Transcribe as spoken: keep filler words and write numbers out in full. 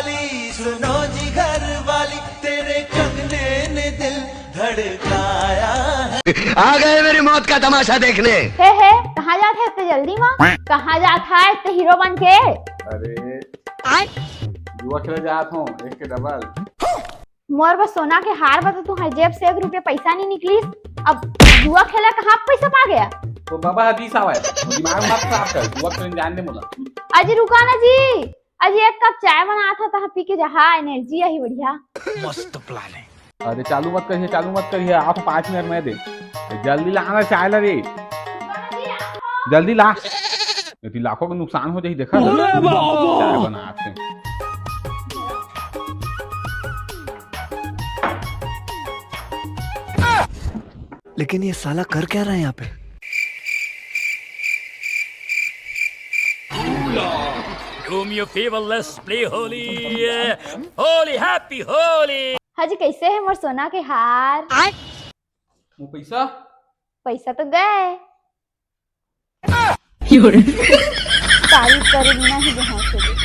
सुनो जी घर वाली, तेरे कंगने ने दिल धड़काया है। आ गए मेरी मौत का तमाशा देखने। हे हे, कहाँ जात है इतने जल्दी मा? कहाँ जात है इतने हीरो बन के? अरे जुआ खेले जात हूँ एक के डबल। मोर बस सोना के हार बता, तू है जेब से एक रुपया पैसा नहीं निकली। अब जुआ खेला कहाँ पैसा पा गया? तो बाबा हदीस आवा है, दिमाग मत खराब कर, जुआ खेले जान दे मोला। अजी रुका ना जी, अजी एक कप चाय बना था, तहाँ पी के जहा एनर्जी आही बढ़िया। मस्त प्लान है। अरे चालू मत करिए, चालू मत करिए, आप पाँच मिनट में दे, जल्दी लाना चाय ला रे, जल्दी ला। यदि लाखों का नुकसान हो जाए, देखा चाय बना के। लेकिन ये साला कर क्या रहा है यहाँ पे? Do me a favor, let's play Holi. Holi, happy Holi. हाँ जी, कैसे है मोर सोना के हार? वो पैसा? पैसा तो गए। तारीफ करे बिना ही बेहोश हो गई।